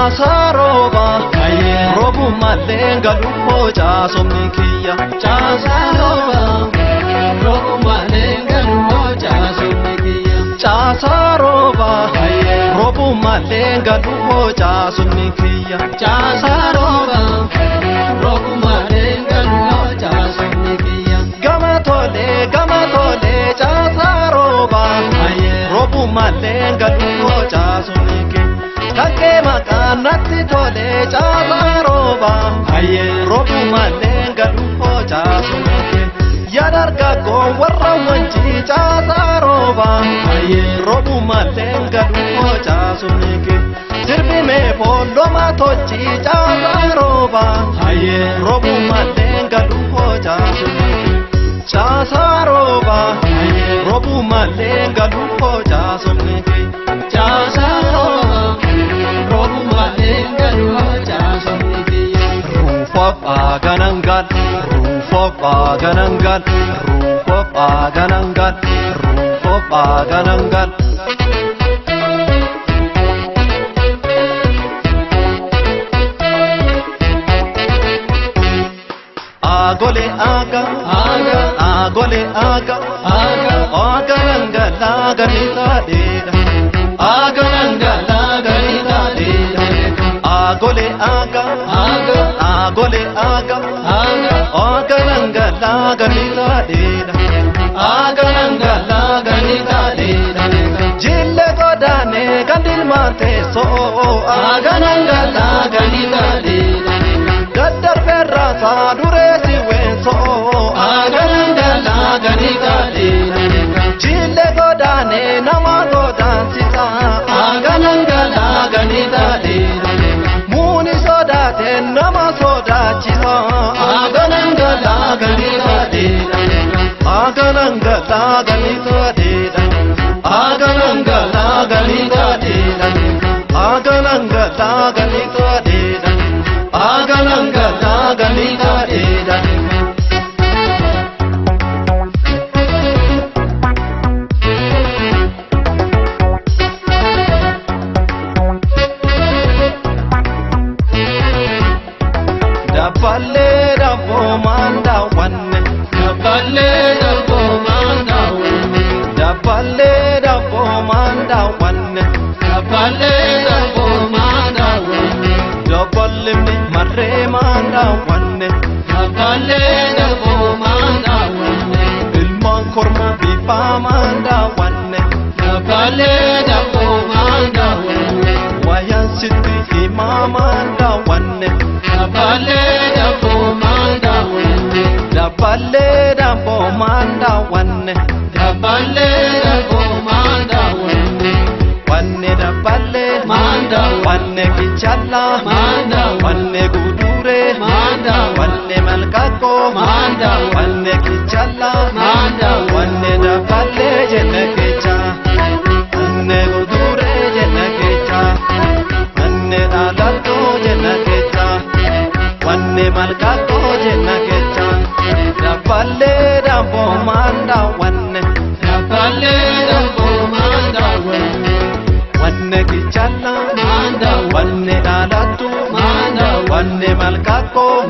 Caasaa rooba roobu malee galu caasomni kiyya. Caasaa rooba roobu malee galu caasomni kiyya. Caasaa rooba roobu malee galu caasomni kiyya. Caasaa rooba roobu malee galu caasomni kiyya. Gama tolee caasaa rooba roobu malee galu caasomni kiyya. Kankee maqaan natti tolee caasaa rooba roobu malee galu caasomni kiyya. Yadargaggoo warra wanci caasaa rooba roobu malee galu caasomni kiyya. Sirbi meefoo loma tolchi caasaa rooba roobu malee galu caasomni kiyya. Caasaa rooba roobu malee galu caasomni kiyya. Caasaa rooba roobu malee galu caasomni kiyya. Ruufa baaganangal ruufa baaganangal ruufa baaganangal ruufa baaganangal. Agole aga Aga agole aga aga aganangala ganitaadheedha. Aganangala ganitaadheedha. Agole aga Aga agole aga aga aganangala ganitaadheedha. Aganangala ganitaadheedha. Jille godaanee gandilmaan teessoo Aganangala ganitaadheedha. Daddarbeerraasaa dureessi weensoo Aganangala ganitaadheedha. Jille godaanee nama godaansisa Aganangala ganitaadheedha. Muuni sodaatee nama sodaachisa Aganangala ganitaadheedha. Aganangala ganitaadheedha. Aganangala ganitaadheedha. Aganangala ganitaadheedha. Aganangala ganitaadheedha. Dabballee dabboomaan daawwanne. Dabballee dabboomaan daawwanne. Dabballee dabboomaan daawwanne. Dabballee dabboomaan daawwanne. Dabballimni marreemaan daawwanne. Dabballee dabboomaan daawwanne. Ilmaan korma bifaamaan daawwanne. Dabballee dabboomaan daawwanne. Wayaan sitti himaamaan daawwanne. Dabballee dabboomaan daawwanne. Dabballee dabboomaan daawwanne. Dabballee dabboomaan daawwanne. Wanne dabballee Maan daawwanne. wanne kichallaa Maan daawwanne. wanne guduree Maan daawwanne. wanne malkakkoo Maan daawwanne. wanne kichallaa Maan daawwanne. wanne dabballee jenne kecha wanne guduree jenne kecha wanne dhalattuu jenne kecha wanne malkakkoo jenne kecha dabballee dabboomaan daawwanne Dabballee dabboomaan daawwanne. wanne kichallaa Maan daawwanne. wanne dhalattuu Maan daawwanne. wanne malkakkoo